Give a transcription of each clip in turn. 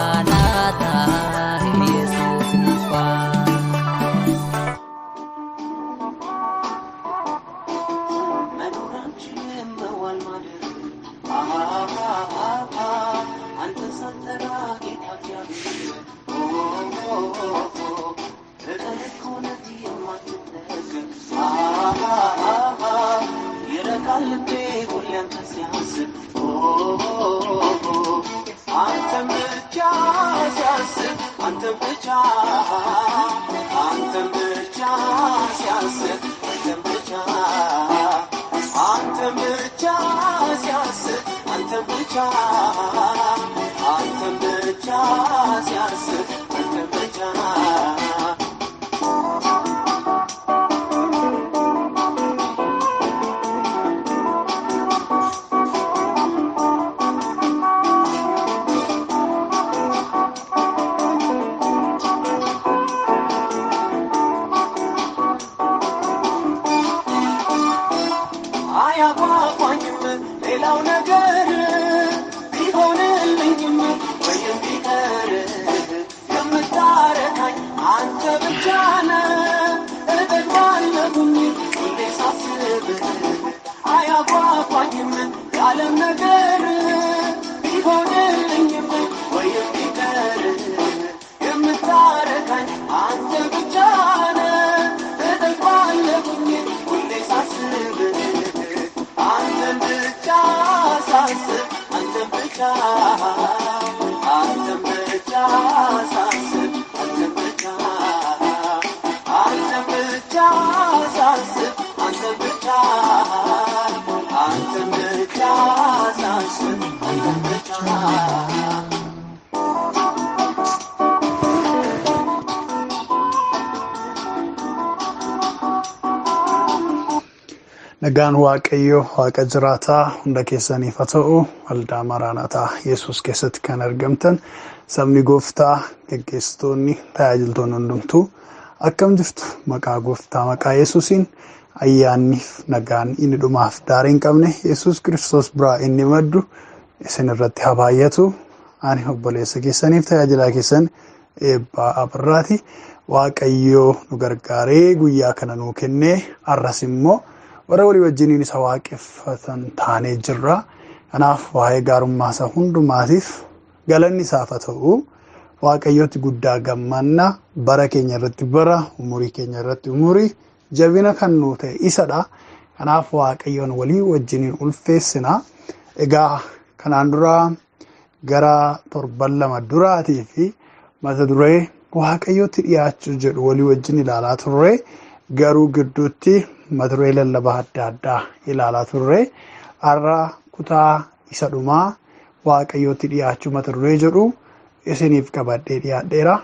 Maranatha, Yesus nuuf. መኖራችን መዋል ማደር አንተን ሳልጠራ ጌታ እግዚአብሔር እለት ከእውነት የማትጠገብ ይረካል ልቤ ሁሌ አንተን ሲያስብ አንተን ብቻ ሲያስብ አንተን ብቻ አንተን ብቻ ሲያስብ አንተን ብቻ አንተን ብቻ ሲያስብ አንተን ብቻ አንተን ብቻ ሲያስብ አንተን ብቻ። አያጓጓኝም ሌላው ነገር ቢሆንልኝም ወይም ቢቀር የምታረካኝ አንተ ብቻ ነህ። እጠግባለሁኝ ሁሌ ሳስብ አያጓጓኝም የዓለም ነገር ቢሆንልኝም ወይም ቢቀር የምታረካኝ አንተ ብቻ ነህ። እጠግባለሁኝ ሁሌ ሳስብ አንተን ብቻ ሳስብ አንተን ብቻ አንተን ብቻ ሳስብ አንተን ብቻ አንተን ብቻ ሳስብ አንተን ብቻ አንተን ብቻ ሳስብ አንተን ብቻ። Nagaan Waaqayyoo Waaqa jiraataa hunda keessaniif haa ta'u. Waldaa Maraanaataa Yesuus keessatti kan argamtan sabni gooftaa, geggeessitoonni, tajaajiltoonni hundumtuu akkam jirtu? Maqaa gooftaa maqaa Yesuusiin ayyaanniif nagaan inni dhumaaf daarii hin qabne Yesuus Kiristoos biraa inni maddu isin irratti haa baay'atu. Ani obboleessa keessaniif tajaajilaa keessan Eebbaa Abarraati. Waaqayyoo nu gargaaree guyyaa kana nuu kennee har'as immoo warra walii wajjiniin isa waaqeffatan taanee jirra. Kanaaf waa'ee gaarummaa isaa hundumaatiif galanni isaaf haa ta'u. Waaqayyootti guddaa gammanna. Bara keenya irratti bara, umurii keenya irratti umurii, jabina kan nuu ta'e isadha. Kanaaf Waaqayyoon walii wajjiniin ulfeessina. Egaa kanaan dura gara torban 2 duraatii fi mata duree Waaqayyootti dhiyaachuu jedhu walii wajjin ilaalaa turre. Garuu gidduutti mata duree lallabaa adda addaa ilaalaa turre. Har'a kutaa isa dhumaa Waaqayyootti dhiyaachuu mata duree jedhu isiniif qabadhee dhiyaadheera.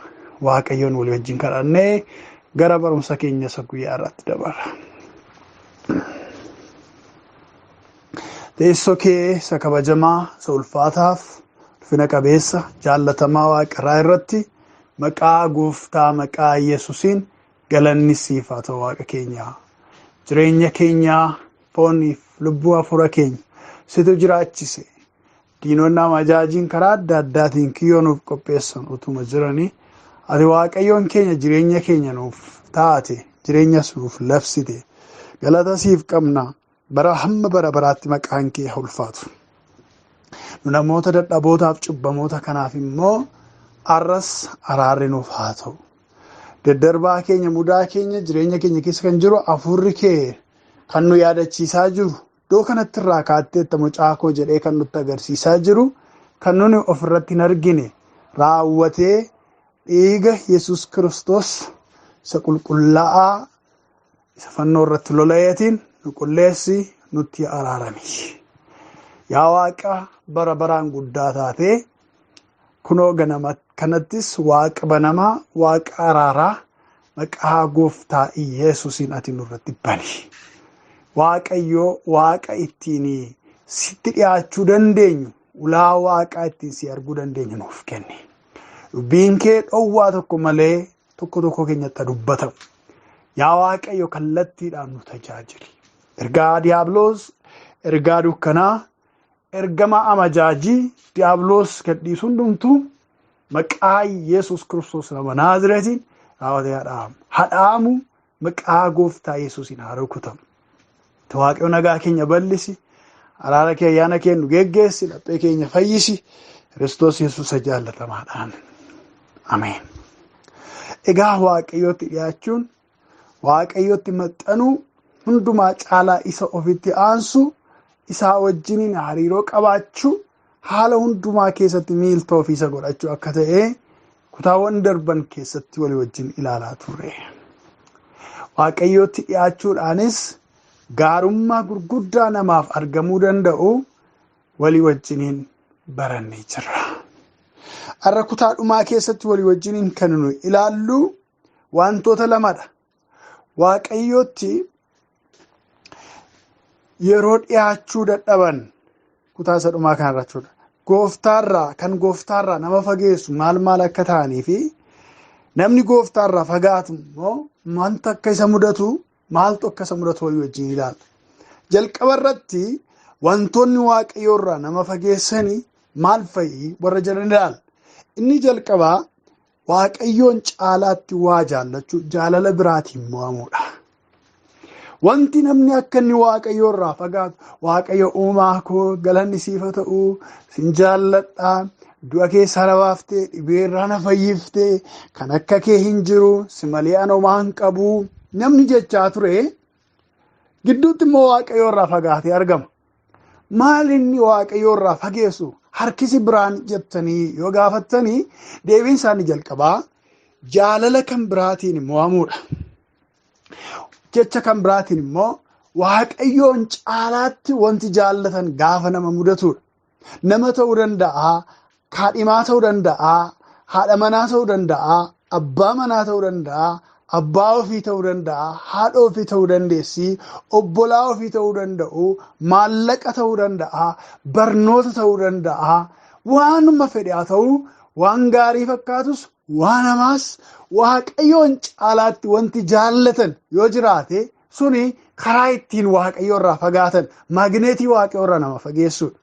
Waaqayyoon walii wajjin kadhannee gara barumsa keenya isa guyyaa irratti dabarra. Teessoo kee isa kabajamaa, isa ulfaataaf, ulfina qabeessa, jaallatamaa waaqarraa irratti maqaa gooftaa maqaa Yesuusiin galanni siif haa ta'u Waaqa keenya. Jireenya keenya fooniif lubbuu hafuura keenya situ jiraachise. Diinonni amajaajiin karaa adda addaatiin kiyyoo nuuf qopheessan utuma jiranii ati Waaqayyoon keenya jireenya keenya nuuf taate, jireenyas nuuf labsite. Galata siif qabna. Bara hamma bara baraatti maqaan kee haa ulfaatu. Nu namoota dadhabootaaf cubbamoota kanaaf immoo arras araarri nuuf haa ta'u. Daddarbaa keenya, mudaa keenya, jireenya keenya keessa kan jiru hafuurri kee kan nu yaadachiisaa jiru, iddoo kanatti irraa kaatteetta mucaa koo jedhee kan nutti agarsiisaa jiru, kan nuni ofirratti hin argine raawwatee dhiiga Yesuus Kiristoos isa qulqullaa'aa isa fannoo irratti lola'eetiin nu qulleessi, nutti araarami. Yaa Waaqa bara baraan guddaa taatee, kunoo ganama kanattis Waaqa banamaa, Waaqa araaraa, maqaa gooftaa Iyeesuusiin ati nurratti bani. Waaqayyoo Waaqa ittiin sitti dhiyaachuu dandeenyu, ulaa Waaqaa ittiin si arguu dandeenyu nuuf kenni. Dubbiin kee dhowwaa tokko malee tokko tokko keenyatti dubbatamu. Yaa Waaqayyo, kallattiidhaan nu tajaajili. Ergaa diyaabloos, ergaa dukkanaa, ergama amajaajii diiyaabiloos gadhiisu hundumtuu maqaa Yesuus Kiristoos nama Naazireetiin raawwatee hadhaamu. Hadhaamu maqaa gooftaa Yesuusiin haa rukutamu. Waaqayyo nagaa keenya bal'isi, araara kee ayyaana kee nu geggeessi, laphee keenya fayyisi, Kiristoos Yesuus jaallatamaadhaan. Ameen. Egaa Waaqayyootti dhiyaachuun, Waaqayyootti maxxanuu, hundumaa caalaa isa ofitti aansu, isaa wajjiniin hariiroo qabaachuu, haala hundumaa keessatti miiltoo ofiisa godhachuu akka ta'e kutaawwan darban keessatti walii wajjin ilaalaa turre. Waaqayyootti dhiyaachuudhaanis gaarummaa gurguddaa namaaf argamuu danda'u walii wajjiniin barannee jirra. Har'a kutaa dhumaa keessatti walii wajjiniin kan nu ilaallu wantoota lamadha. Waaqayyootti yeroo dhiyaachuu dadhaban kutaa isa dhumaa kanarra jechuudha. Gooftaarraa kan gooftaarraa nama fageessu maal maal akka ta'anii fi namni gooftaarraa fagaatu immoo wanta akka isa mudatu maaltu akka isa mudatu walii wajjin ilaalla. Jalqaba irratti wantoonni waaqayyoorraa nama fageessanii maal fa'i warra jedhan ilaalla. Inni jalqabaa waaqayyoon caalaatti waa jaallachuu, jaalala biraatiin mo'amuudha. Wanti namni akka inni waaqayyoorraa fagaatu, waaqayyo uumaa koo galanni siif haa ta'u, sin jaalladhaa, du'a keessaa na baaftee, dhibeerraa na fayyiftee, kan akka kee hin jiru, si malee ani homaa hin qabu namni jechaa ture gidduutti immoo waaqayyoorraa fagaatee argama. Maal inni waaqayyoorraa fageessu? Harkisi biraan jettanii yoo gaafattanii deebiin isaanii jalqabaa jaalala kan biraatiin mo'amuudha. Jecha kan biraatiin immoo waaqayyoon caalaatti wanti jaallatan gaafa nama mudatudha. Nama ta'uu danda'a, kaadhimaa ta'uu danda'a, haadha manaa ta'uu danda'a, abbaa manaa ta'uu danda'a, abbaa ofii ta'uu danda'a, haadha ofii ta'uu dandeessi, obbolaa ofii ta'uu danda'u, maallaqa ta'uu danda'a, barnoota ta'uu danda'a, waanuma fedhe haa ta'u, waan gaarii fakkaatus waan hamaas waaqayyoon caalaatti wanti jaallatan yoo jiraate suni karaa ittiin waaqayyoorraa fagaatan maagneetii waaqayyoorraa nama fageessudha.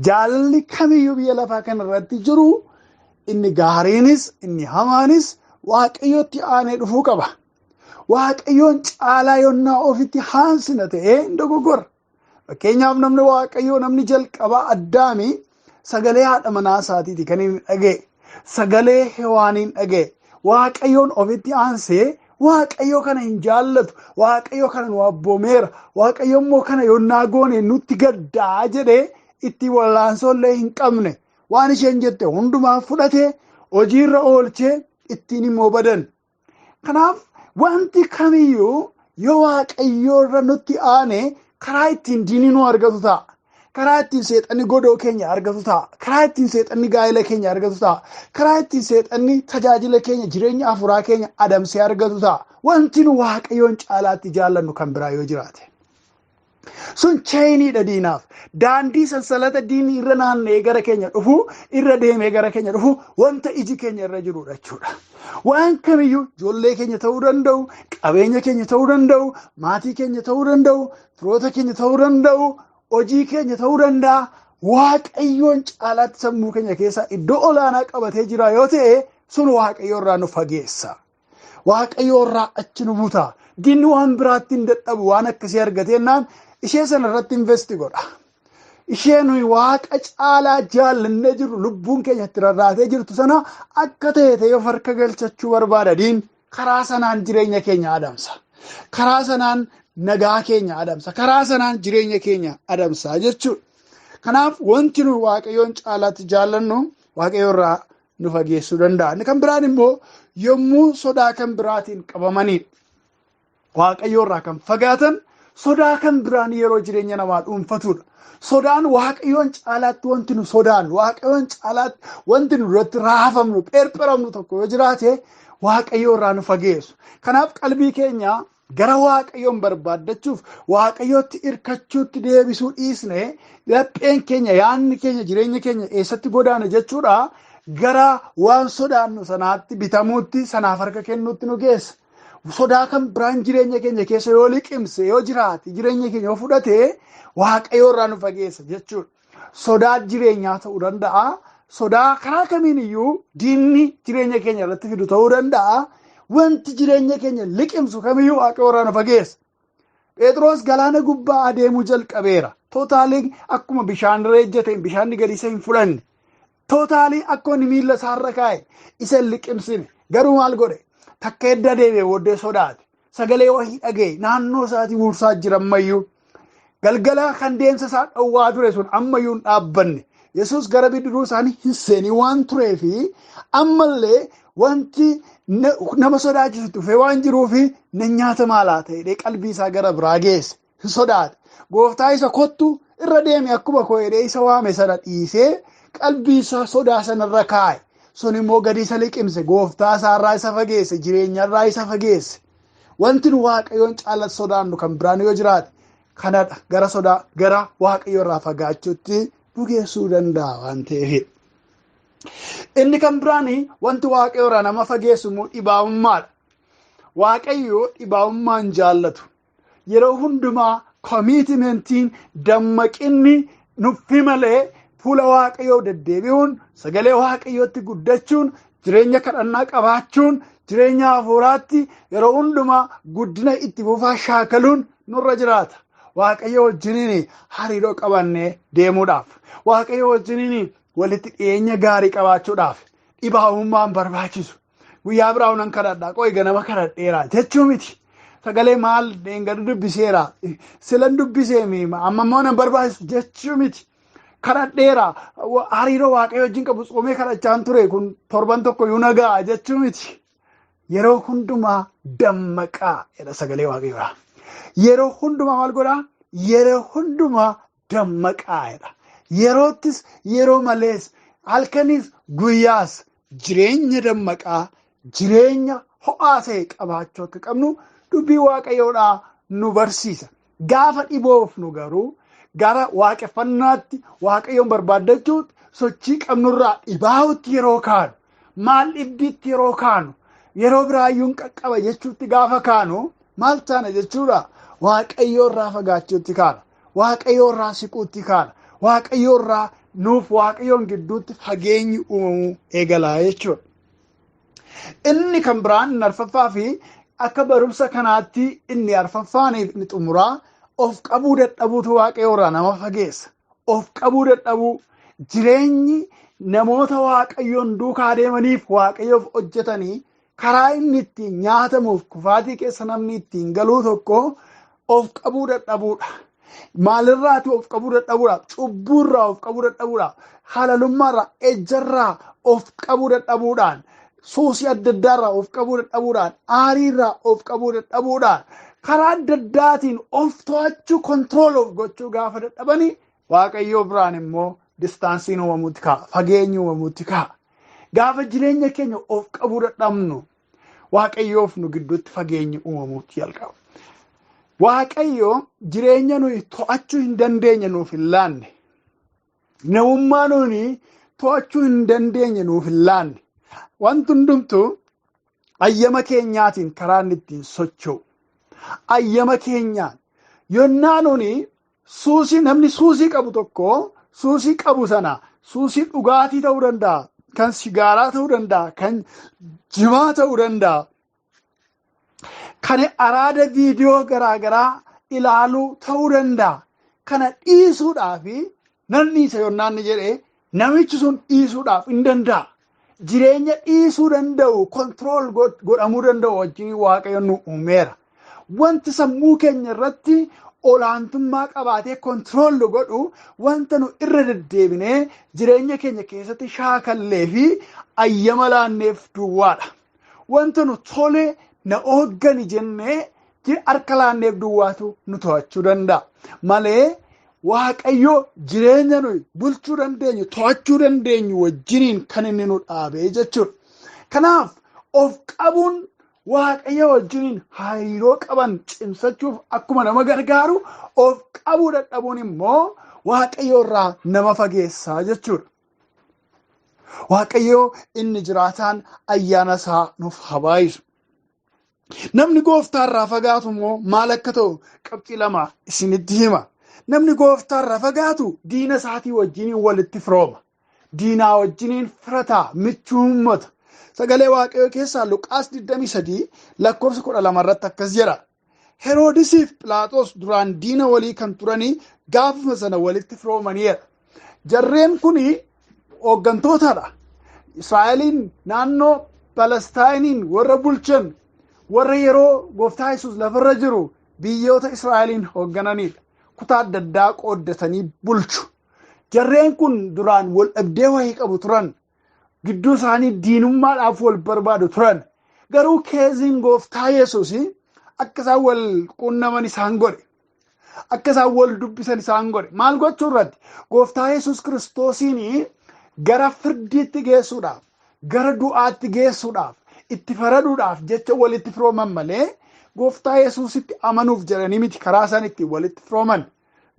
Jaalalli kamiyyuu biyya lafaa kanarratti jiru inni gaariinis inni hamaanis waaqayyootti aanee dhufuu qaba. Waaqayyoon caalaa yonnaa ofitti haansina ta'ee hin dogoggora. Fakkeenyaaf namni waaqayyoo namni jalqabaa Addaami sagalee haadha manaa isaatiiti kan inni dhaga'e. Sagalee Hewaaniin dhaga'e. Waaqayyoon ofitti aansee waaqayyoo kana hin jaallatu, waaqayyoo kana nu abboomeera, waaqayyo immoo kana yonnaa goone nutti gaddaa jedhee itti wallaansoo illee hin qabne. Waan isheen jette hundumaa fudhatee hojiirra oolchee ittiin immoo badan. Kanaaf wanti kamiyyuu yoo waaqayyoorra nutti aane karaa ittiin diinii nu argatu ta'a. Karaa ittiin seexanni godoo keenya argatu ta'a. Karaa ittiin seexanni gaa'ela keenya argatu ta'a. Karaa ittiin seexanni tajaajila keenya jireenya afuraa keenya adamsee argatu ta'a. Wanti nu waaqayyoon caalaatti jaallannu kan biraa yoo jiraate. Sun cheeniidha diinaaf. Daandii sansalata diinii irra naanna'ee gara keenya dhufu, irra deemee gara keenya dhufu wanta iji keenya irra jirudha jechuudha. Waan kamiyyuu ijoollee keenya ta'uu danda'u, qabeenya keenya ta'uu danda'u, maatii keenya ta'uu danda'u, firoota keenya ta'uu danda'u, hojii keenya ta'uu danda'a. Waaqayyoon caalaatti sammuu keenya keessaa iddoo olaanaa qabatee jira yoo ta'e sun waaqayyoorraa nu fageessa. Waaqayyoorraa achi nu buta. Diinni waan biraatti hin dadhabu waan akkasii argateennaan ishee sana irratti investi godha. Ishee nuyi waaqa caalaa jaallannee jirru lubbuun keenya itti rarraatee jirtu sana akka ta'e ta'ee of harka galchachuu barbaada diin karaa sanaan jireenya keenya adamsa. Karaa sanaan nagaa keenya adamsa. Karaa sanaan jireenya keenya adamsa jechuudha. Kanaaf wanti nu waaqayyoon caalaatti jaallannu waaqayyoorraa nu fageessuu danda'a. Inni kan biraan immoo yommuu sodaa kan biraatiin qabamanidha. Waaqayyoorraa kan fagaatan sodaa kan biraan yeroo jireenya namaa dhuunfatudha. Sodaan waaqayyoon caalaatti wanti nu sodaannu, waaqayyoon caalaatti wanti nu duratti raafamnu, pherpheramnu tokko yoo jiraate waaqayyoorraa nu fageessu. Kanaaf qalbii keenya gara waaqayyoon barbaaddachuuf waaqayyootti hirkachuutti deebisuu dhiisne lapheen keenya yaadni keenya jireenya keenya eessatti godaana jechuudha gara waan sodaannu sanaatti bitamuutti sanaaf harka kennuutti nu geessa. Sodaa kan biraan jireenya keenya keessa yoo liqimse, yoo jiraate, jireenya keenya yoo fudhate, Waaqayyo irraa nu fageessa jechuudha. Sodaa jireenyaa ta'uu danda'a. Sodaa karaa kamiin iyyuu diinni jireenya keenya irratti fidu ta'uu danda'a. Wanti jireenya keenya liqimsu kamiyyuu Waaqayyo irraa nu fageessa. Phexros galaana gubbaa adeemuu jalqabeera. Totally akkuma bishaan irra ejjete bishaanni gadi isa hin fudhanne. Totally akka inni miilla isaarra kaa'e isa hin liqimsine. Garuu maal godhe? Takka edda deebi'e booddee sodaate. Sagalee wahii dhaga'e, naannoo isaatii huursaa jira ammayyuu. Galgala kan deemsa isaa dhowwaa ture sun ammayyuu hin dhaabbanne. Yesuus gara bidiruu isaanii hin seenii waan tureefi ammallee wanti nama sodaachisu dhufee waan jiruufi na nyaata maalaa ta'e qalbii isaa gara biraa geesse. Hin sodaate. Gooftaa isa kottu irra deeme akkuma koo jedhee isa waame sana dhiisee qalbii isaa sodaa sanarra kaa'e. Sun immoo gadi isa liqimse, gooftaa isaarraa isa fageesse, jireenyarraa isa fageesse. Wanti nu Waaqayyoon caalatti sodaannu kan biraan yoo jiraate kanadha. Gara sodaa gara Waaqayyo irraa fagaachuutti nu geessuu danda'a waan ta'eef. Inni kan biraan wanti Waaqayyo irraa nama fageessu immoo dhibaa'ummaadha. Waaqayyo dhibaa'ummaa hin jaallatu. Yeroo hundumaa commitmentiin, dammaqinni nuffi malee fuula Waaqayyoo deddeebi'uun, sagalee Waaqayyootti guddachuun, jireenya kadhannaa qabaachuun, jireenya hafuuraatti yeroo hundumaa guddina itti fufaa shaakaluun nurra jiraata. Waaqayyo wajjiniin hariiroo qabannee deemuudhaaf, Waaqayyo wajjiniin walitti dhiyeenya gaarii qabaachuudhaaf dhibaa'ummaan barbaachisu. Guyyaa biraa nan kadhadha, qo'i ganama kadhadheera jechuu miti. Sagalee maal deengadu dubbiseera, silan dubbiseemi amma immoo nan barbaachisu jechuu miti. Kadhadheera, hariiroo Waaqayyo wajjin qabu tsoomee kadhachaan ture kun torban tokko iyyuu nagaa jechuu miti. Yeroo hundumaa dammaqaa jedha sagalee Waaqayyoodha. Yeroo hundumaa maal godhaa? Yeroo hundumaa dammaqaa jedha. Yeroottis yeroo malees, halkanis guyyaas jireenya dammaqaa, jireenya ho'aa ta'e qabaachuu akka qabnu dubbii Waaqayyoodhaa nu barsiisa. Gaafa dhiboofnu garuu gara waaqeffannaatti, Waaqayyoon barbaaddachuutti, sochii qabnurraa dhibaa'utti yeroo kaanu, maal dhibdiitti yeroo kaanu, yeroo biraayyuu hin qaqqaba jechuutti gaafa kaanu maal taana jechuudha? Waaqayyoo irraa fagaachuutti kaana. Waaqayyoo irraa siquutti kaana. Waaqayyoo irraa nuuf Waaqayyoon gidduutti fageenyi uumamuu eegalaa jechuudha. Inni kan biraan inni arfaffaa fi akka barumsa kanaatti inni arfaffaaniif inni xumuraa of qabuu dadhabuutu Waaqayyoo irraa nama fageessa. Of qabuu dadhabuu, jireenyi namoota Waaqayyoon duukaa deemaniif Waaqayyoof hojjetanii karaa inni ittiin nyaatamuuf kufaatii keessa namni ittiin galuu tokko of qabuu dadhabuudha. Maalirraati of qabuu dadhabuudha? Cubbuurraa of qabuu dadhabuudha. Halalummaarraa, ejjarraa of qabuu dadhabuudhaan, suusii adda addaarraa of qabuu dadhabuudhaan, aariirraa of qabuu dadhabuudhaan, karaa adda addaatiin of to'achuu, control of gochuu gaafa dadhabanii Waaqayyoo biraan immoo distanceiin uumamuutti ka'a, fageenyi uumamuutti ka'a. Gaafa jireenya keenya of qabuu dadhabnu Waaqayyoof nu gidduutti fageenyi uumamuutti jalqaba. Waaqayyo jireenya nuyi to'achuu hin dandeenye nuuf hin laanne. Namummaa nuyi to'achuu hin dandeenye nuuf hin laanne. Wanti hundumtuu ayyama keenyaatiin karaa inni ittiin socho'u. Ayyama keenyaan yonnaa nuni suusii, namni suusii qabu tokko suusii qabu sana, suusii dhugaatii ta'uu danda'a, kan sigaaraa ta'uu danda'a, kan jimaa ta'uu danda'a, kan araada viidiyoo garaagaraa ilaaluu ta'uu danda'a. Kana dhiisuudhaaf nan dhiisa yonnaan ni jedhee namichi sun dhiisuudhaaf hin danda'a. Jireenya dhiisuu danda'u, control godhamuu danda'u wajjin Waaqayyo nu uumeera. Wanti sammuu keenya irratti olaantummaa qabaatee control godhu wanta nu irra deddeebinee jireenya keenya keessatti shaakallee fi ayyama laanneef duwwaadha. Wanta nu tole na hooggani jennee harka laanneef duwwaatu nu to'achuu danda'a. Malee Waaqayyo jireenya nuyi bulchuu dandeenyu, to'achuu dandeenyu wajjiniin kan inni nu dhaabee jechuudha. Kanaaf of qabuun Waaqayyo wajjiniin hariiroo qaban cimsachuuf akkuma nama gargaaru, of qabuu dadhabuun immoo Waaqayyo irraa nama fageessaa jechuudha. Waaqayyo inni jiraataan ayyaana isaa nuuf haa baay'isu. Namni gooftaarraa fagaatu immoo maal akka ta'u qabxii lama isinitti hima. Namni gooftaarraa fagaatu diina isaatii wajjiniin walitti firooma. Diinaa wajjiniin firataa michuummata. Sagalee Waaqayyoo keessaa Luqaas 23 lakkoofsa 12 irratti akkas jedha. Heroodisiif Philaaxoos duraan diina walii kan turanii gaafuma sana walitti firoomaniidha. Jarreen kun hooggantootadha. Israa'eliin naannoo Palestaayiniin warra bulchan, warra yeroo gooftaa Yesuus lafarra jiru biyyoota Israa'eliin hooggananidha. Kutaa adda addaa qooddatanii bulchu. Jarreen kun duraan wal dhabdee wayii qabu turan. Gidduu isaanii diinummaadhaaf wal barbaadu turan. Garuu keeziin gooftaa Yesuus akka isaan wal quunnaman isaan godhe. Akka isaan wal dubbisan isaan godhe. Maal gochuu irratti? Gooftaa Yesuus Kiristoosiin gara firdiitti geessuudhaaf, gara du'aatti geessuudhaaf, itti faraduudhaaf jecha walitti firooman malee gooftaa Yesuusitti amanuuf jedhanii miti karaa isaan ittiin walitti firooman.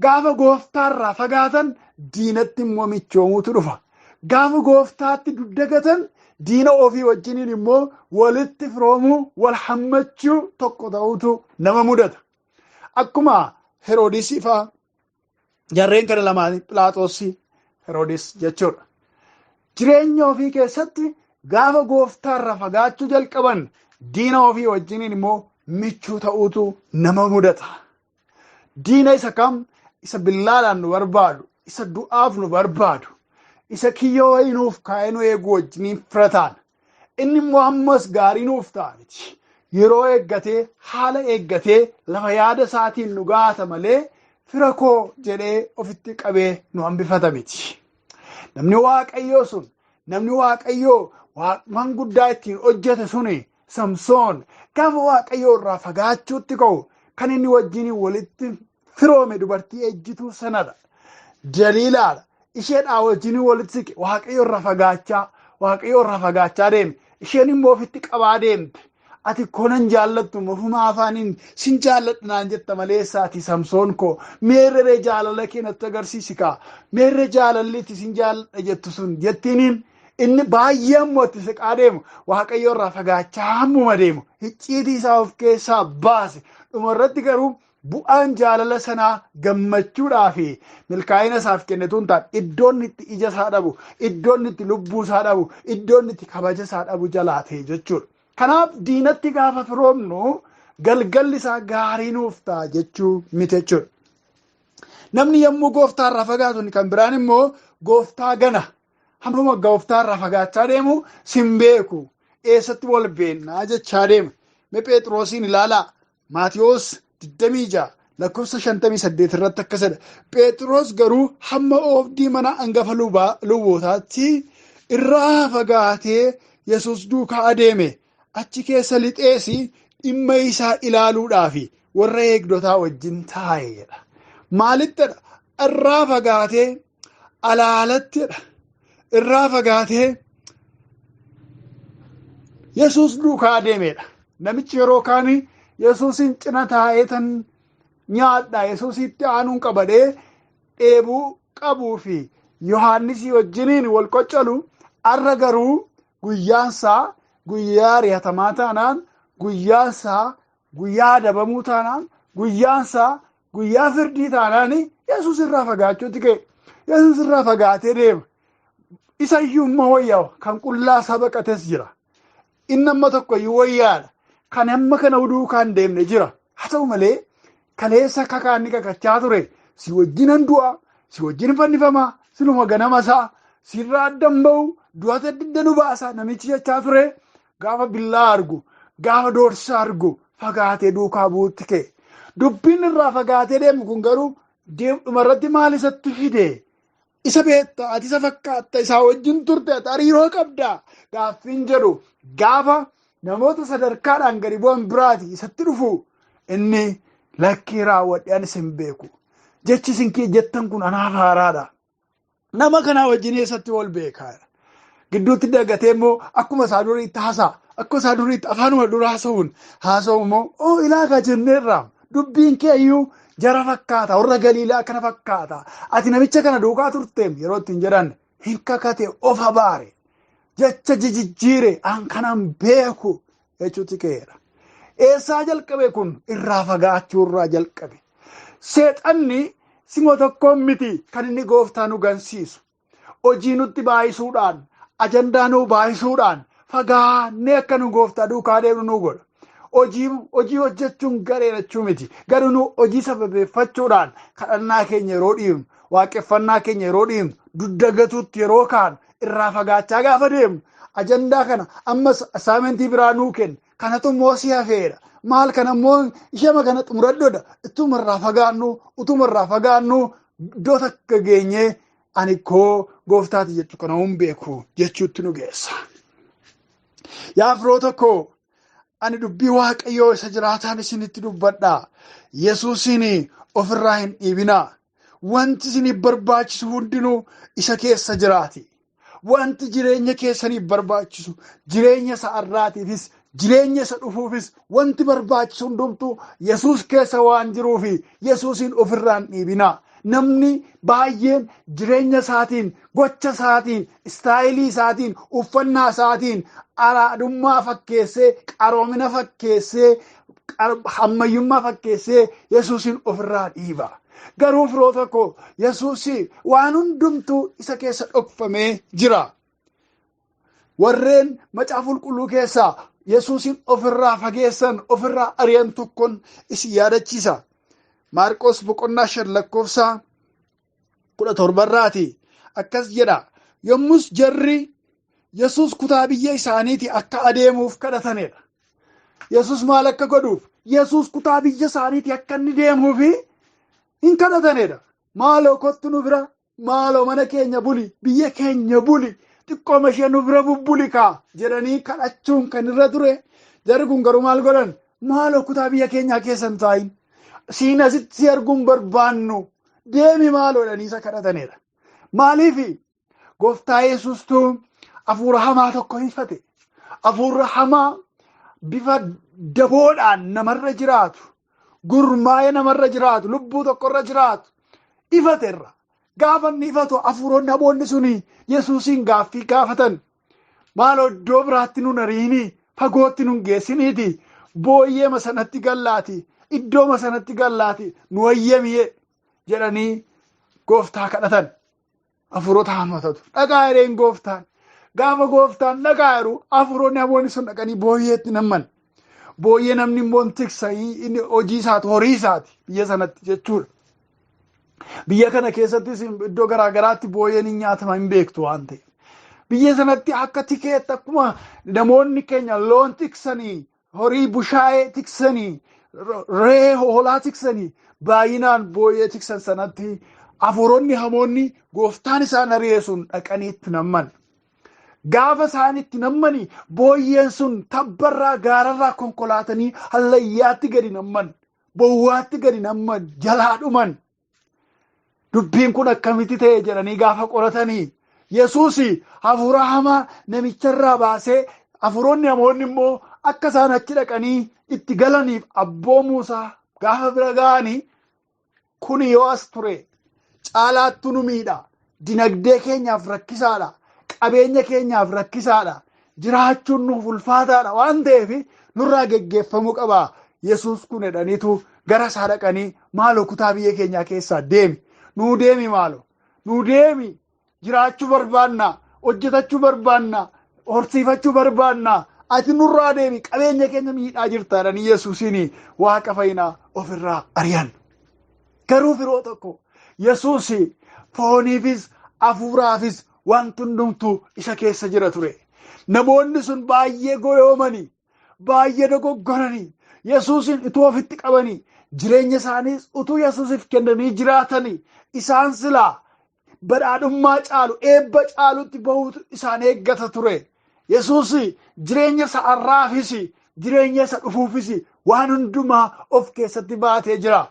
Gaafa gooftaarraa fagaatan diinatti immoo michoomuutu dhufa. Gaafa gooftaatti duddagatan diina ofii wajjiniin immoo walitti firoomuu, wal hammachuu tokko ta'uutu nama mudata. Akkuma Heroodisii fa'aa jarreen kana lamaan Philaaxoosii Heroodis jechuudha. Jireenya ofii keessatti gaafa gooftaarraa fagaachuu jalqaban diina ofii wajjiniin immoo michuu ta'uutu nama mudata. Diina isa kam? Isa billaadhaan nu barbaadu, isa du'aaf nu barbaadu, isa kiyyoo wayii nuuf kaa'ee nu eegu wajjiniin fira taana. Inni immoo ammas gaarii nuuf ta'a miti. Yeroo eeggatee, haala eeggatee, lafa yaada isaatiin nu gaata malee fira koo jedhee ofitti qabee nu hambifata miti. Namni Waaqayyoo sun, namni Waaqayyoo waan guddaa ittiin hojjete suni Samsoon gaafa Waaqayyoo irraa fagaachuutti ka'u kan inni wajjiniin walitti firoome dubartii ejjituu sanadha. Daliilaadha. Isheedhaa wajjiniin walitti siqe Waaqayyoo irraa fagaachaa, Waaqayyoo irraa fagaachaa deeme. Isheen immoo ofitti qabaa deemte. Ati konan jaallattu ofuma afaaniin sin jaalladha naan jetta malee ati Samsoon koo meerree jaalala kee natti agarsiisi kaa, meerree jaalalli itti sin jaalladha jettu sun jettiiniin inni baay'ee ammoo itti siqaa deemu Waaqayyoo irraa fagaachaa hammuma deemu icciitii isaa of keessaa baase. Dhumarratti garuu bu'aan jaalala sanaa gammachuudhaa fi milkaa'ina isaaf kennetu hin taane iddoon itti ija isaa dhabu, iddoon itti lubbuu isaa dhabu, iddoon itti kabaja isaa dhabu jalaa ta'e jechuudha. Kanaaf diinatti gaafa firoomnu galgalli isaa gaarii nuuf ta'a jechuu miti jechuudha. Namni yommuu gooftaa irraa fagaatu kan biraan immoo gooftaa gana. Hammuma gooftaa irraa fagaachaa deemu sin beeku, eessatti wal beennaa jechaa deema. Mee Phexrosiin ilaalaa. Maatiyoos 26 lakkoofsa 58 irratti akkas jedha. Phexros garuu hamma oobdii mana hangafa lubootaatti irraa fagaatee Yesuus duukaa adeeme. Achi keessa lixeesi dhimma isaa ilaaluudhaaf warra eegdotaa wajjin taa'eedha. Maalittidha? Irraa fagaatee alaalattidha. Irraa fagaatee Yesuus duukaa adeemedha. Namichi yeroo kaanii Yesuusin cina taa'ee tan nyaadha, Yesuusitti aanuun qabadee dheebuu qabuu fi Yohaannisii wajjiniin wal qoccalu, arra garuu guyyaansaa guyyaa ari'atamaa taanaan, guyyaansaa guyyaa adabamuu taanaan, guyyaansaa guyyaa firdii taanaan Yesuus irraa fagaachuutti ka'e. Yesuus irraa fagaatee deema. Isa iyyuu immoo wayyaa kan qullaa isaa baqates jira. Inni amma tokko iyyuu wayyaadha. Kan amma kana duukaa hin deemne jira. Haa ta'u malee kaleessa kakaan inni kakachaa ture si wajjinan du'a, si wajjin fannifamaa, sinuma ganama isaa, sirraa addan ba'u, du'ata didda nu baasa namichi jechaa ture. Gaafa billaa argu, gaafa doorsisa argu fagaatee duukaa bu'uutti ka'e. Dubbiin irraa fagaatee deemu kun garuu dhumarratti maal isatti fide? Isa beekta, ati isa fakkaatta, isaa wajjin turte, ati hariiroo qabda. Gaaffiin jedhu gaafa namoota sadarkaadhaan gadi bu'an biraati isatti dhufu inni lakkii raawwadhe ani isin beeku. Jechi isin jettan kun anaaf haaraadha. Nama kanaa wajjin eessatti wal beekaa? Gidduutti dagatee immoo akkuma isaa duriitti haasa'a. Akkuma isaa duriitti afaanuma dura haasa'uun haasa'u immoo oo ilaakaa jenneerra. Dubbiin kee iyyuu jara fakkaata, warra Galiilaa kana fakkaata. Ati namicha kana duukaa turteem yeroo ittiin jedhan hin kakate of abaare. Jecha jijjiire an kanan beeku jechuutti ka'eera. Eessaa jalqabe kun? Irraa fagaachuu irraa jalqabe. Seexanni sima tokkoon miti kan inni gooftaa nu gansiisu. Hojii nutti baay'isuudhaan, ajandaa nu baay'isuudhaan fagaannee akka nu gooftaa duukaa deemnu nu godha. Hojii hojjechuun gareerachuu miti. Garuu nu hojii sababeeffachuudhaan kadhannaa keenya yeroo dhiibnu, waaqeffannaa keenya yeroo dhiibnu, dugda gatuutti yeroo kaanu, irraa fagaachaa gaafa deemnu, ajandaa kana ammas assignmentii biraa nuu kenna. Kanatu immoo si hafeera. Maal kana immoo ishema kana xumuradhoodha. Utuma irraa fagaannu, utuma irraa fagaannu iddoo takka geenyee ani koo gooftaati jechuu kana hin beeku jechuutti nu geessa. Yaa firoota koo, ani dubbii Waaqayyoo isa jiraataan isinitti dubbadha. Yesuusiin ofirraa hin dhiibinaa. Wanti isiniif barbaachisu hundinuu isa keessa jiraati. Wanti jireenya keessaniif barbaachisu, jireenya isa har'aatiifis, jireenya isa dhufuufis wanti barbaachisu hundumtuu Yesuus keessa waan jiruufi Yesuusiin ofirraa hin dhiibinaa. Namni baay'een jireenya isaatiin, gocha isaatiin, istaayilii isaatiin, uffannaa isaatiin araadummaa fakkeessee, qaroomina fakkeessee, ammayyummaa fakkeessee Yesuusiin ofirraa dhiiba. Garuu firoota koo, Yesuus waan hundumtuu isa keessa dhokfamee jira. Warreen macaafa qulqulluu keessaa Yesuusiin ofirraa fageessan, ofirraa ari'an tokkoon isin yaadachiisa. Maarqos boqonnaa 5 lakkoofsa 17 akkas jedha. Yommus jarri Yesuus kutaa biyya isaaniitii akka adeemuuf kadhatanidha. Yesuus maal akka godhuuf? Yesuus kutaa biyya isaaniitii akka inni deemuuf hin kadhatanidha. Maaloo kottu nu bira, maaloo mana keenya buli, biyya keenya buli, xiqqooma ishee nu bira bubbuli kaa jedhanii kadhachuun kan irra ture. Jarri kun garuu maal godhan? Maaloo kutaa biyya keenyaa keessa hin taa'in. Siin asitti si arguun barbaannu, deemi maaloo jedhanii isa kadhatanidha. Maaliif? Gooftaa Yesuustuu hafuura hamaa tokko ifate. Hafuura hamaa bifa daboodhaan namarra jiraatu, gurmaa'ee namarra jiraatu, lubbuu tokkorra jiraatu ifateerra. Gaafa inni ifatu hafuuronni hamoonni suni Yesuusiin gaaffii gaafatan. Maaloo iddoo biraatti nun ariinii, fagootti nun geessiniiti, booyyeema sanatti gallaati, iddooma sanatti gallaati, nu wayyamiyee jedhanii gooftaa kadhatan. Hafuurota hamootatu dhaqaa jedheen gooftaan. Gaafa gooftaan dhaqaa jedhu hafuuronni hamoonni sun dhaqanii booyyeetti namman. Booyyee namni immoo tiksa, inni hojii isaati, horii isaati biyya sanatti jechuudha. Biyya kana keessattis iddoo garaa garaatti booyyeen hin nyaatama hin beektu waan ta'eef. Biyya sanatti akka tikeetti akkuma namoonni keenya loon tiksanii, horii bushaayee tiksanii, re'ee hoolaa tiksanii, baay'inaan booyyee tiksan sanatti hafuuronni hamoonni gooftaan isaan ari'e sun dhaqanii itti namman. Gaafa isaan itti nammanii booyyeen sun tabbarraa gaararraa konkolaatanii hallayyaatti gadi namman, bowwaatti gadi namman, jalaa dhuman. Dubbiin kun akkamitti ta'e jedhanii gaafa qoratanii Yesuus hafuura hamaa namicharraa baasee hafuuronni hamoonni immoo akka isaan achi dhaqanii itti galaniif abboomuusaa gaafa bira ga'anii kun yoo as ture caalaattu nu miidha, dinagdee keenyaaf rakkisaadha, qabeenya keenyaaf rakkisaadha, jiraachuun nuuf ulfaataadha waan ta'eef nurraa geggeeffamuu qaba Yesuus kun jedhaniitu gara isaa dhaqanii maaloo kutaa biyya keenyaa keessaa deemi, nuu deemi, maaloo nuu deemi, jiraachuu barbaanna, hojjetachuu barbaanna, horsiifachuu barbaanna, ati nurraa deemi, qabeenya keenya miidhaa jirta jedhanii Yesuusiin waaqa fayyinaa ofirraa ari'an. Garuu firoo tokko Yesuus fooniifis hafuuraafis wanti hundumtuu isa keessa jira ture. Namoonni sun baay'ee goyoomanii, baay'ee dogoggoranii, Yesuusin utuu ofitti qabanii, jireenya isaaniis utuu Yesuusiif kennanii jiraatanii, isaan silaa badhaadhummaa caalu, eebba caalutti bahuutu isaan eeggata ture. Yesuus jireenya isa har'aafis, jireenya isa dhufuufis waan hundumaa of keessatti baatee jira.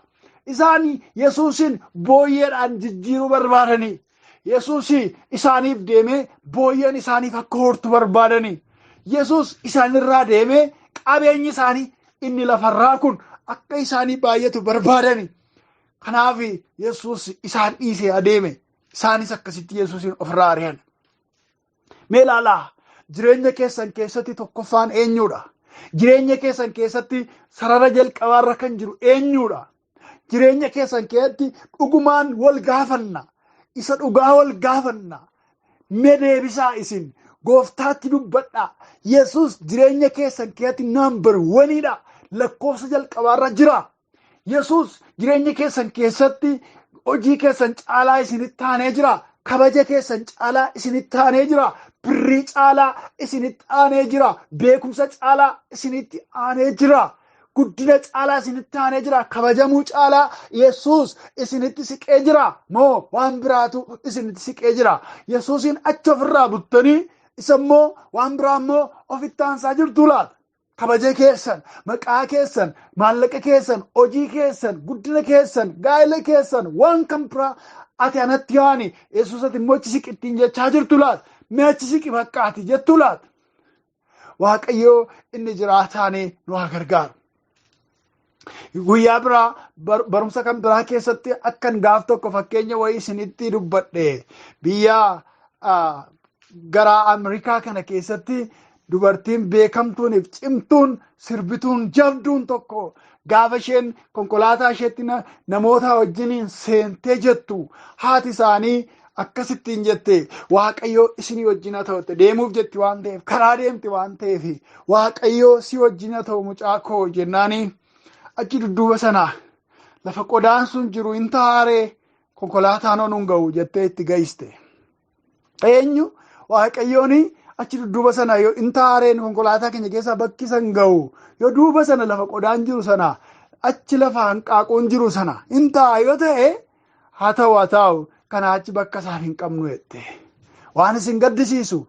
Isaan Yesuusin booyyeedhaan jijjiiruu barbaadanii, Yesuus isaaniif deemee booyyeen isaaniif akka hortu barbaadanii, Yesuus isaanirraa deemee qabeenyi isaanii inni lafarraa kun akka isaanii baay'atu barbaadanii. Kanaaf Yesuus isaan dhiisee adeeme. Isaanis akkasitti Yesuusin ofirraa ari'an. Mee ilaalaa, jireenya keessan keessatti tokkoffaan eenyudha? Jireenya keessan keessatti sarara jalqabaarra kan jiru eenyudha? Jireenya keessan keessatti dhugumaan wal gaafanna. Isa dhugaa wal gaafanna. Mee deebisaa isin gooftaatti dubbadhaa. Yesuus jireenya keessan keessatti number oneiidha. Lakkoofsa jalqabaarra jira. Yesuus jireenya keessan keessatti hojii keessan caalaa isinitti aanee jira. Kabaja keessan caalaa isinitti aanee jira. Birrii caalaa isinitti aanee jira. Beekumsa caalaa isinitti aanee jira. Guddina caalaa isinitti aanee jira. Kabajamuu caalaa Yesuus isinitti siqee jira. Moo waan biraatu isinitti siqee jira. Yesuusin achi ofirraa buttanii isa immoo waan biraa immoo ofitti aansaa jirtu laata? Kabaja keessan, maqaa keessan, maallaqa keessan, hojii keessan, guddina keessan, gaa'ela keessan, waan kan biraa ati anatti yaani Yesuus ati immoo achi siqi ittiin jechaa jirtu laata? Mee achi siqi bakka ati jettu laata? Waaqayyoo inni jiraataanii nu haa gargaaru. Guyyaa biraa barumsa kan biraa keessatti akkan gaaf tokko fakkeenya wayii isinitti dubbadhe, biyya gara Ameerikaa kana keessatti dubartiin beekamtuuniif cimtuun, sirbituun jabduun tokko gaafa isheen konkolaataa isheetti namoota wajjiniin seentee jettu, haati isaanii akkasittiin jette, "Waaqayyoo isinii wajjin haa ta'u." Deemuuf jetti waan ta'eef, karaa deemti waan ta'eef, "Waaqayyoo si wajjin haa ta'u, mucaa koo," jennaanii, achi dudduuba sana lafa qodaan sun jiru hin taaree, konkolaataan onuun ga'u jettee itti ga'iste. Eenyu Waaqayyoon achi dudduuba sana yoo hin taareen, konkolaataa keenya keessaa bakki san ga'u, yoo duuba sana lafa qodaan jiru sana, achi lafa hanqaaquun jiru sana hin taa'a yoo ta'e, haa ta'u, haa ta'u, kanaa achi bakka isaan hin qabnu jette. Waan isin gaddisiisu,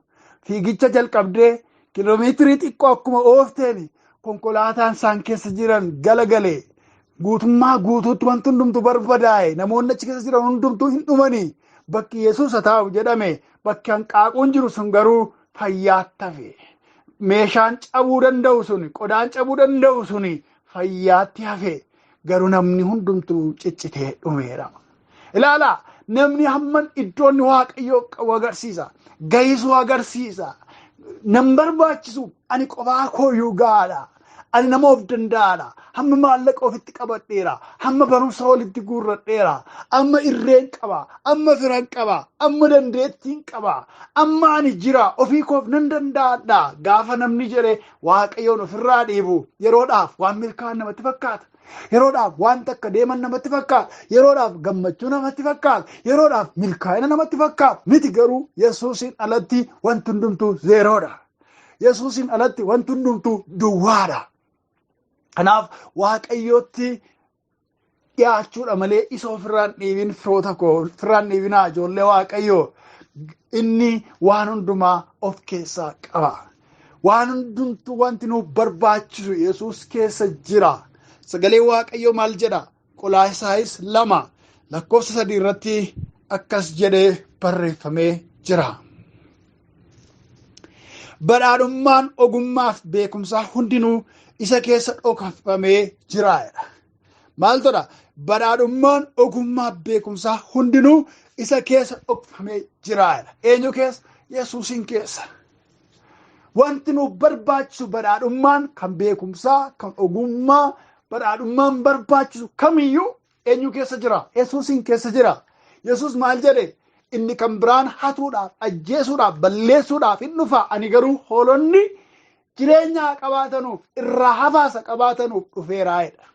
fiigicha jalqabdee kiiloomeetirii xiqqoo akkuma oofteen konkolaataan isaan keessa jiran galagalee, guutummaa guutuutti wanti hundumtu barbadaa'e, namoonni achi keessa jiran hundumtuu hin dhumanii. Bakki Yesuus haa taa'u jedhame, bakki hanqaaquun jiru sun garuu fayyaatti hafe. Meeshaan cabuu danda'u sun, qodaan cabuu danda'u sun fayyaatti hafe. Garuu namni hundumtuu ciccitee dhumeera. Ilaalaa, namni hamman iddoonni Waaqayyoo qabu agarsiisa. Gayisuu agarsiisa. Nan barbaachisu, ani qofaa kooyyuu gahaadha. Ani nama of danda'aadha. Hamma maallaqa ofitti qabadheera. Hamma barumsa walitti guurradheera. Amma irreen qaba. Amma firan qaba. Amma dandeettiin qaba. Amma ani jira. Ofii koof nan danda'adha. Gaafa namni jedhe Waaqayyoon ofirraa dhiibu, yeroodhaaf waan milkaa'an namatti fakkaata. Yeroodhaaf waan takka deeman namatti fakkaata. Yeroodhaaf gammachuu namatti fakkaata. Yeroodhaaf milkaa'ina namatti fakkaata. Miti, garuu Yesuusiin alatti wanti hundumtuu zeeroodha. Yesuusiin alatti wanti hundumtuu duwwaadha. Kanaaf Waaqayyootti dhiyaachuudha malee isa ofirraan dhiibin, firoota koo, ofirraan dhiibinaa, ijoollee Waaqayyoo. Inni waan hundumaa of keessaa qaba. Waan hundumtuu, wanti nuuf barbaachisu Yesuus keessa jira. Sagalee Waaqayyoo maal jedha? Qolaasaayis 2 lakkoofsa 3 irratti akkas jedhee barreeffamee jira. "Badhaadhummaan ogummaaf beekumsaa hundinuu isa keessa dhokfamee jira." Maal godha? Badhaadhummaan ogummaaf beekumsaa hundinuu isa keessa dhokfamee jira. Eenyu keessa? Yesuusin keessa. Wanti nuuf barbaachisu, badhaadhummaan kan beekumsaa, kan ogummaa, badhaadhummaan barbaachisu kamiyyuu eenyu keessa jira? Yesuusin keessa jira. Yesuus maal jedhe? "Inni kan biraan hatuudhaaf, ajjeesuudhaaf, balleessuudhaaf hin dhufa. Ani garuu hoolonni jireenya qabaatanuuf, irraa hafaasa qabaatanuuf dhufeeraa," jedha.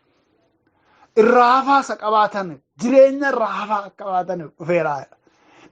Irraa hafaasa qabaatan, jireenya irraa hafaa qabaataniif dhufeeraa jedha.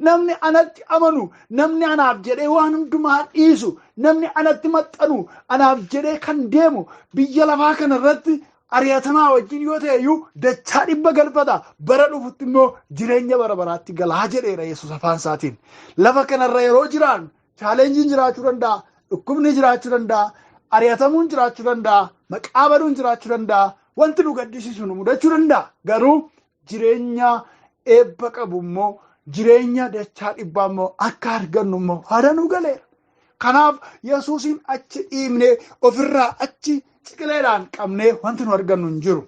Namni anatti amanu, namni anaaf jedhee waan hundumaa dhiisu, namni anatti maxxanu, anaaf jedhee kan deemu, biyya lafaa kana irratti ari'atamaa wajjin yoo ta'e iyyuu dachaa 100 galfata. Bara dhufutti immoo jireenya bara baraatti galaa jedheera Yesuus afaan isaatiin. Lafa kanarra yeroo jiraan challengeiin jiraachuu danda'a, dhukkubni jiraachuu danda'a, ari'atamuun jiraachuu danda'a, maqaa baduun jiraachuu danda'a, wanti nu gaddisiisu nu mudachuu danda'a. Garuu jireenya eebba qabu immoo, jireenya dachaa dhibbaa immoo akka argannu immoo haada nu galeera. Kanaaf Yesuusin achi dhiibnee, ofirraa achi ciqileedhaan qabnee wanti nu argannu hin jiru.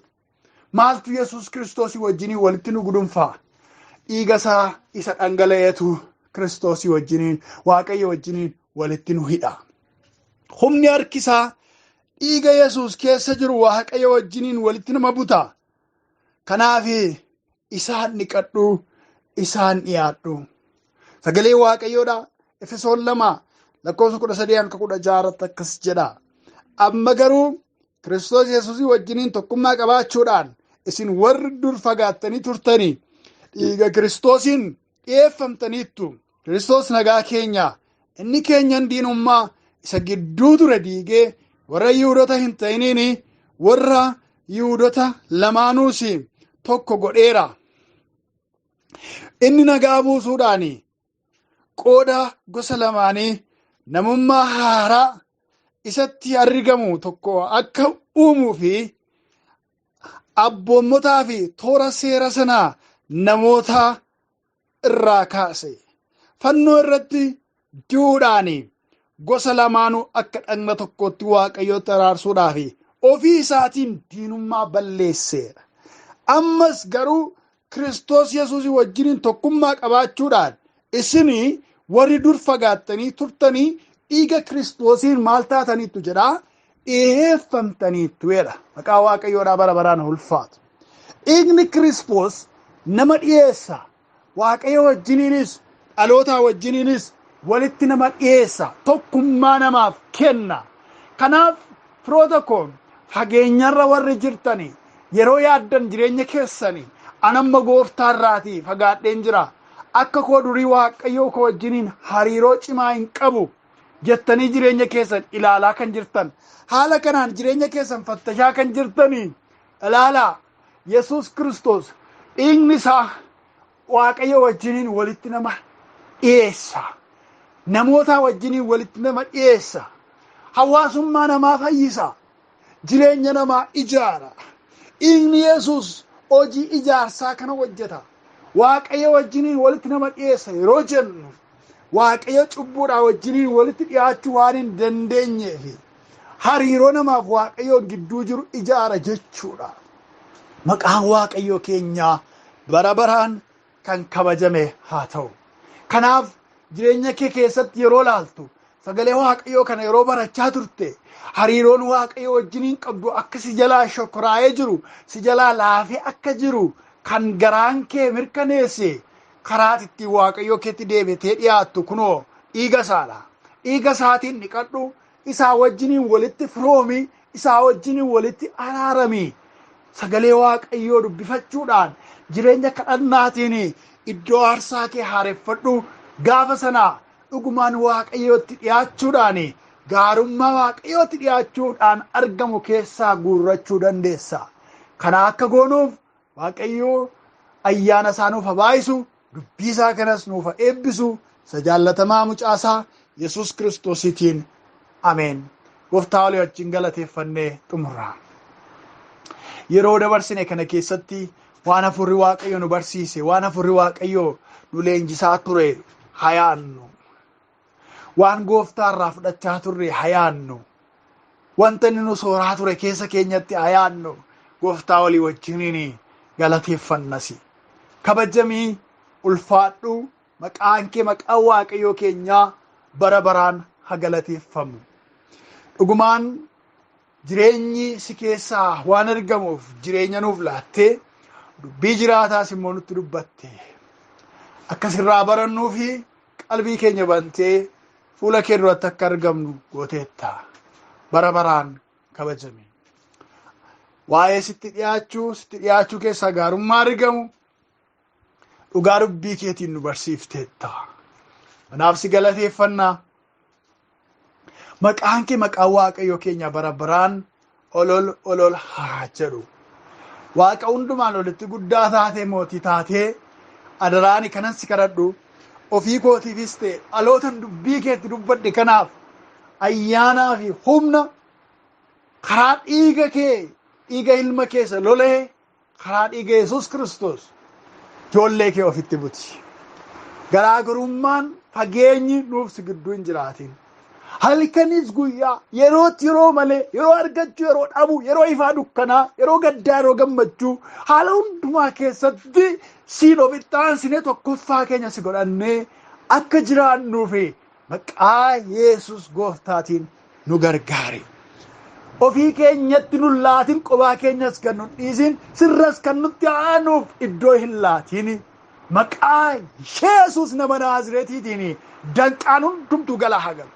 Maaltu Yesuus Kiristoosii wajjiniin walitti nu gudunfaa? Dhiiga isaa isa dhangala'eetu Kiristoosii wajjiniin, Waaqayyo wajjiniin walitti nu hidha. Humni harkisaa Dhiiga Yesuus keessa jiru Waaqayyo wajjiniin walitti nama buta. Kanaaf isaan dhiqadhu, isaan dhiyaadhu. Sagalee Waaqayyoodha. Efesoon 2:13-16 irratti akkas jedha. Amma garuu Kiristoos Yesuusii wajjiniin tokkummaa qabaachuudhaan isin warri dur fagaattanii turtanii dhiiga Kiristoosiin dhi'eeffamtaniittu. Kiristoos nagaa keenya, inni keenyan diinummaa isa gidduu ture diigee warra Yihudoota hin ta'iniin warra Yihudoota lamaanuus tokko godheera. Inni nagaa buusuudhaan qooda gosa lamaanii namummaa haaraa isatti argamu tokko akka uumuu fi abboommotaa fi toora seera sanaa namoota irraa kaase. Fannoo irratti du'uudhaan gosa lamaanuu akka dhagna tokkootti Waaqayyootti araarsuudhaaf ofii isaatiin diinummaa balleesseera. Ammas garuu Kiristoos Yesuus wajjiniin tokkummaa qabaachuudhaan isin warri dur fagaattanii turtanii dhiiga Kiristoosiin maal taataniittu jedhaa, dhiheeffamtaniittu jedha. Maqaa Waaqayyoodhaa bara baraan ulfaatu. Dhiigni Kiristoos nama dhiyeessa. Waaqayyo wajjiniinis dhaloota wajjiniinis walitti nama dhiyeessa. Tokkummaa namaaf kenna. Kanaaf firoota koo, fageenyarra warri jirtanii yeroo yaaddan jireenya keessanii, anamma gooftaarraatii fagaadheen jira, akka koo durii Waaqayyoo koo wajjiniin hariiroo cimaa hin qabu jettanii jireenya keessan ilaalaa kan jirtan, haala kanaan jireenya keessan fattashaa kan jirtanii, ilaalaa, Yesuus Kiristoos dhiigni isaa Waaqayyo wajjiniin walitti nama dhiyeessa. Namoota wajjiniin walitti nama dhiyeessa. Hawaasummaa namaa fayyisa. Jireenya namaa ijaara. Dhiigni Yesuus hojii ijaarsaa kana hojjeta. Waaqayyo wajjiniin walitti nama dhiyeessa yeroo jennu, Waaqayyo cubbuudhaa wajjiniin walitti dhiyaachuu waan hin dandeenyeef hariiroo namaaf Waaqayyoon gidduu jiru ijaara jechuudha. Maqaan Waaqayyoo keenyaa bara baraan kan kabajame haa ta'u. Kanaaf jireenya kee keessatti yeroo laaltu, sagalee Waaqayyoo kana yeroo barachaa turte, hariiroon Waaqayyoo wajjiniin qabdu akka si jalaa shokoraa'ee jiru, si jalaa laafee akka jiru kan garaan kee mirkaneesse, karaa ittiin Waaqayyoo keetti deebitee dhiyaattu kunoo dhiiga isaadha. Dhiiga isaatiin dhiqadhu, isaa wajjiniin walitti firoomi, isaa wajjiniin walitti araarami. Sagalee Waaqayyoo dubbifachuudhaan jireenya kadhannaatiin iddoo aarsaa kee haareffadhu. Gaafa sanaa dhugumaan Waaqayyootti dhiyaachuudhaan, gaarummaa Waaqayyootti dhiyaachuudhaan argamu keessaa guurrachuu dandeessa. Kana akka goonuuf Waaqayyoo ayyaana isaa nuuf haa baay'isu, dubbii isaa kanas nuuf haa eebbisu, isa jaallatamaa mucaasaa Yesuus Kiristoosiitiin, ameen. Gooftaa olii wajjin galateeffannee xumurra. Yeroo dabarsine kana keessatti waan hafuurri Waaqayyo nu barsiise, waan hafuurri Waaqayyo nu leenjisaa ture haa yaannu. Waan gooftaa irraa fudhachaa turre haa yaannu. Wanta inni nu sooraa ture keessa keenyatti haa yaannu. Gooftaa walii wajjiniin galateeffannasi. Kabajamii, ulfaadhu, maqaan kee, maqaan Waaqayyoo keenyaa bara baraan haa galateeffamu. Dhugumaan jireenyi si keessaa waan argamuuf jireenya nuuf laattee, dubbii jiraataas immoo nutti dubbatte. Akkasirraa barannuu fi qalbii keenya bantee fuula kee duratti akka argamnu gooteetta. Bara baraan kabajame. Waa'ee sitti dhiyaachuu keessaa gaarummaa argamu dhugaa dubbii keetiin nu barsiifteetta. Kanaaf si galateeffannaa. Maqaan kee, maqaan Waaqayyoo keenya bara baraan olol olol haa jedhu. Waaqa hundumaan olitti guddaa taatee, mootii taatee, adaraani kanan si kadhadhu, ofii kootiifis ta'e dhalootan dubbii keetti dubbadhe kanaaf ayyaanaa fi humna karaa dhiiga kee, dhiiga ilma keessa lolee, karaa dhiiga Yesuus Kiristoos ijoollee kee ofitti buti. Garaagarummaan, fageenyi nuuf si gidduu hin jiraatin. Halkanis guyyaa, yerootti yeroo malee, yeroo argachuu, yeroo dhabuu, yeroo ifaa dukkanaa, yeroo gaddaa, yeroo gammachuu, haala hundumaa keessatti siin ofitti aansine tokkoffaa keenya si godhannee akka jiraannuu fi maqaa Yesuus gooftaatiin nu gargaari. Ofii keenyatti nun laatin, qobaa keenyas kan nun dhiisin, sirras kan nutti aanuuf iddoo hin laatin. Maqaa Yesuus nama Naazreetiitiin danqaan hundumtuu gala haa galu.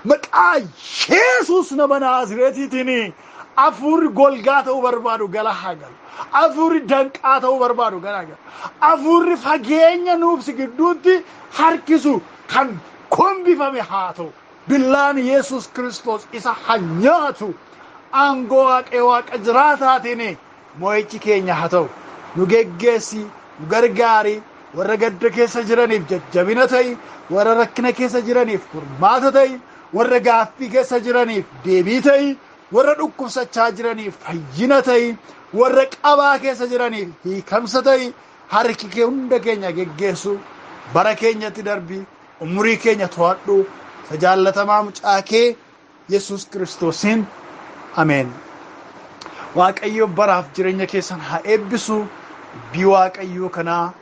Maqaa Yesuus nama Naazreetiitiin hafuurri golgaa ta'uu barbaadu gala haa galu. Hafuurri danqaa ta'uu barbaadu gala haa galu. Hafuurri fageenya nuuf si gidduutti harkisu kan kombifame haa ta'u. Billaan Yesuus Kiristoos isa haa nyaatu. Aangoo Waaqayyo Waaqa jiraataatiin mo'ichi keenya haa ta'u. Nu geggeessi, nu gargaari, warra gadda keessa jiraniif jajjabina ta'i, warra rakkina keessa jiraniif furmaata ta'i, warra gaaffii keessa jiraniif deebii ta'i, warra dhukkubsachaa jiraniif fayyina ta'i, warra qabaa keessa jiraniif hiikamsa ta'i. Harki kee hunda keenya geggeessu, bara keenyatti darbi, umurii keenya to'adhu, isa jaallatamaa mucaa kee Yesuus Kiristoosiin, ameen. Waaqayyo baraaf jireenya keessan haa eebbisu. Dubbii Waaqayyoo kanaa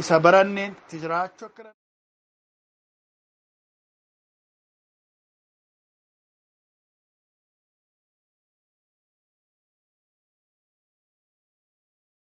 isa baranneen itti jiraachuu akka